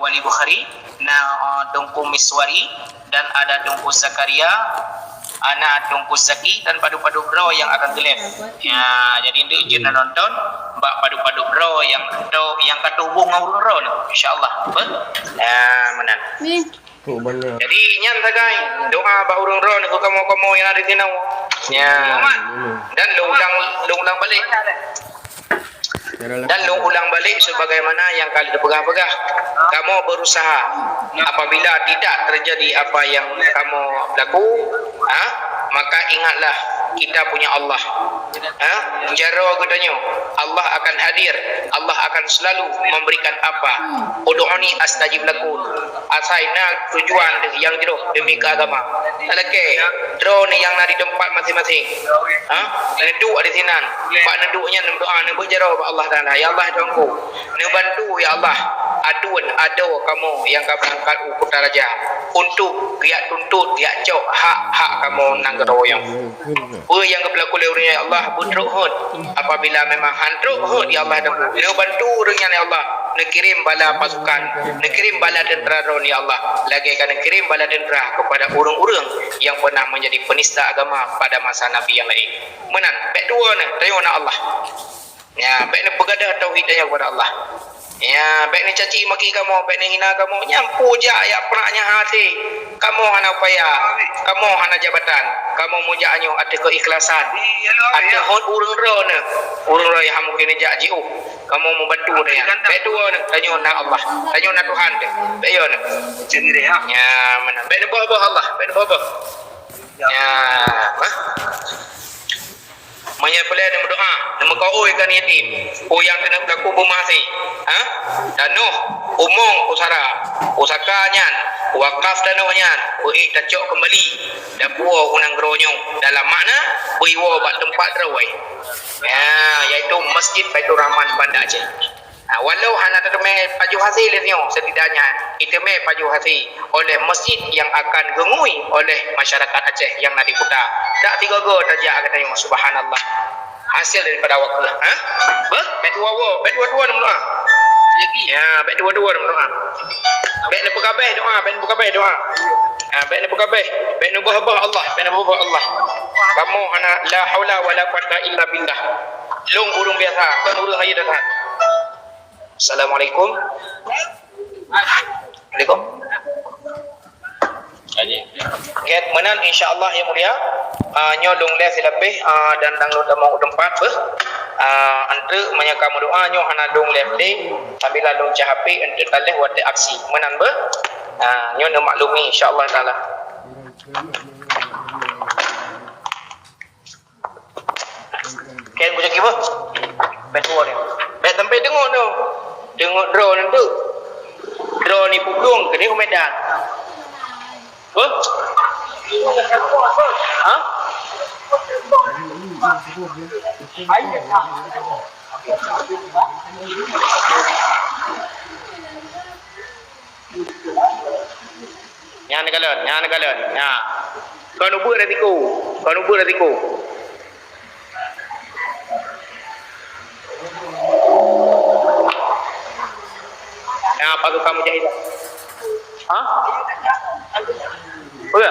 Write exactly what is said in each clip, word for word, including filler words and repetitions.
Wali Bukhari, na, eh, Teungku Miswari, dan ada Teungku Zakaria, anak Teungku Zaki, dan padub-padub droe nyang akan geulem. Ya, jadi ndeuk jeuet na nonton bak padub-padub droe nyang, nyang ka teuhubong ngon ureuëng droe nyoe, insya Allah. Betul? Ya, meunan. Ni. Jadi nyan sagai doa bak ureuëng droe nyoe keu kamoe-kamoe nyang na di sinoe. Ya. Dan lôn ulang, lôn ulang balik. Dan lôn ulang balik sebagaimana nyang ka lheueh peugah-peugah. Kamoe berusaha. Apabila tidak terjadi apa yang kamoe laku, ha, maka ingatlah kita punya Allah. Ha, jaroe geutanyoe, Allah akan hadir, Allah akan selalu memberikan apa. Ud'uni astajib lakum. Asai na tujuan nyang jroh demi keu agama. Talakée droeneuh nyang na di teumpat maséng-maséng. Ha? Neuduek di sinan. Bak neuduek nyan neudoa, neubeuet jaroe bak Allah Taala. Ya Allah, Tuhanku, neubantu, ya Allah, aduen adoe kamoe nyang ka beurangkat u Kuta Raja untuk geujak tuntut, geujak cok hak-hak kamoe nyang geuroyong. Peue nyang geupeulaku lé ureuëng nyan, ya Allah, beutrok hot. Apabila memang han trok hot, ya Allah, neubantu ureuëng nyan, ya Allah, neukirém bala pasukan, neukirém bala teuntara droeneuh, ya Allah, lagée ka neukirém bala teuntara kepada ureuëng-ureuëng nyang pernah menjadi penista agama pada masa Nabi nyang laén. Meunan, bék tuwoe neuh, tanyoe na Allah. Ya, bék neupeugadôh tauhid tanyoe kepada Allah. Ya, bék neucaci maki kamoe, bék neuhina kamoe. Nyan peue jak jak peunak nyan hase. Kamoe hana upaya, kamoe hana jabatan, kamoe meujak nyoe ateueh keukhlasan. Ateueh hot ureuëng droeneuh, ureuëng droe nyang mungken jak jiôh. Kamoe meubantu tanyoe. Bék tuwoe neuh, tanyoe na Allah, tanyoe na Tuhan teuh. Bék yo neuh. Ya, meunan. Bék neuboh-boh Allah, bék neuboh-boh. Ya, ha? Meunyoe peureulée neumeudoa, neumeukaôi keu yatim, peue nyang keuneuk beukaku beumeuhase, ha? Tanoh, umong, pusara, pusaka nyan, wakaf tanoh nyan, beuék tacok keumbali, tapuwoe u nanggroe nyoe, dalam makna beuiwoe bak teumpat droe. Ya, yaitu Masjid Baiturrahman Banda Aceh. Ha, walau hana teuteumé pajoh hase lé nyoe, setidaknya jiteumé pajoh hase oleh masjid nyang akan geungui oleh masyarakat Aceh nyang na di kuta. Dak tiga go tajak geutanyoe, subhanallah. Hasil daripada wakaf, ha? Beuh, bék dua-dua, bék dua-dua meudoa. Ya, bék dua-dua meudoa. Bék neupeukabeh doa, bék neupeukabeh doa. Ha, bék neupeukabeh, bék neuboh-boh Allah, bék neuboh-boh Allah. Kamoe hana la haula wala quwata illa billah. Lôn ureuëng biasa, kon ureuëng hai that-that. Assalamualaikum. Waalaikum. Oke, meunan insya Allah yang mulia. Ah, nyoe lôn lheuh silabeh, ah, dan dang lôn tamong u teumpat beuh. Ah, eunteuk meunyoe ka meudoa nyoe hana lôn lheuh lé, sambil lôn cah H P eunteuk taleh watée aksi. Meunan beuh. Ah, nyoe neumaklumi insya Allah taala. Kén bujang kiboh? Bèk tuwoe nyoe. Bèk sampai deungoe nyoe. Deungoe droeneuh tu. Droeneuh pukong keudeh u Medan. Huh? Hah? Nyan neukalon, nyan neukalon. Nyan. Kon ubeuet resiko. Kon ubeuet resiko. Nyan pasukan mujahid. Ha? Peue?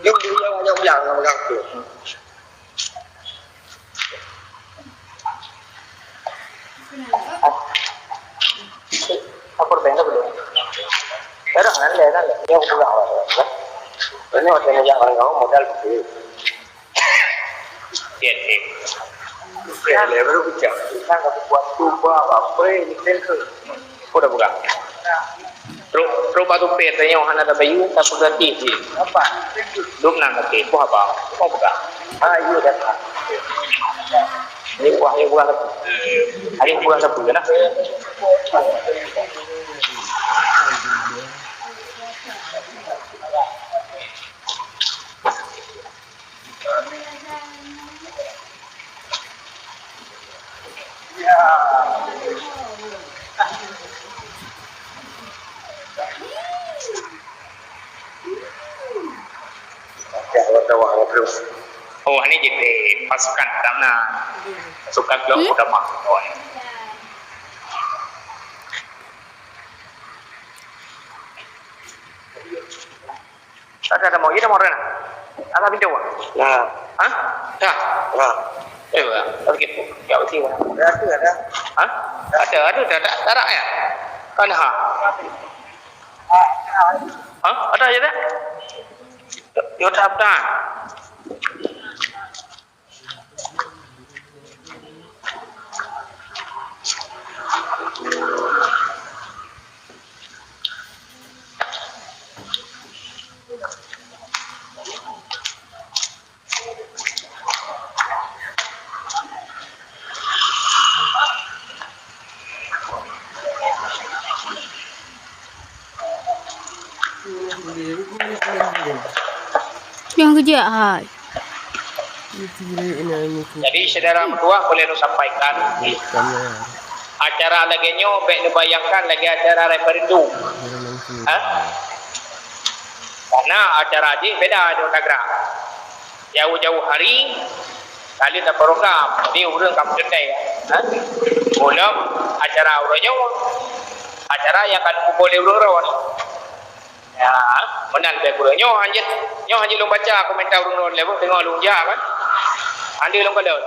Yuk, dia ulang, ulang tu. Apa benda belum? Dah, dah, nanti, nanti. Ini aku pegang awal, ya. Ini waktu ini jangan kau modal betul. Oke, oke. Oke, baru pecah. Kita nggak buat tuba apa-apa ini, kan? Udah buka. Trok, trok bak supir, tanyoe hana tabayeue, tapeugah jih. Apa? Dum nan, oke, boh apa? Oh, peugah. Ah, iya, dah. Ini buah, ini buah apa? Ini buah apa, nah? Oh, ini jadi pasukan utama. Pasukan kelompok utama. Oh, ya. Ada, ada mau, ada mau Rena. Ada pintu, Wak? Nah. Hah? Dah. Nah. Eh, Wak. Okey. Ya, okey, Wak. Ada, ada. Hah? Ada, ada, ada, ada, ada, ya? Kan, ha? Hah? Ada, ya, tak? Ya, tak, tak. Nyang keujak hai. Jadi, syedara meutuah, boleh lôn sampaikan, acara lagèe nyoe bèk neubayangkan lagèe acara referendum. Ha? Karena acara jih beda deungon tagra. Jauh-jauh hari, ka lheueh taprogram, jadi ureueng ka meuteuntèe, ha? Gohlom acara uroe nyoe, acara nyang ka neupeubuet lé ureueng droe. Ya, meunan lé gurèe. Nyoe hanjeuet, nyoe hanjeuet lôn baca komentar ureueng droe lé, teungoh lôn jak kan. Andeuh lôn kalon.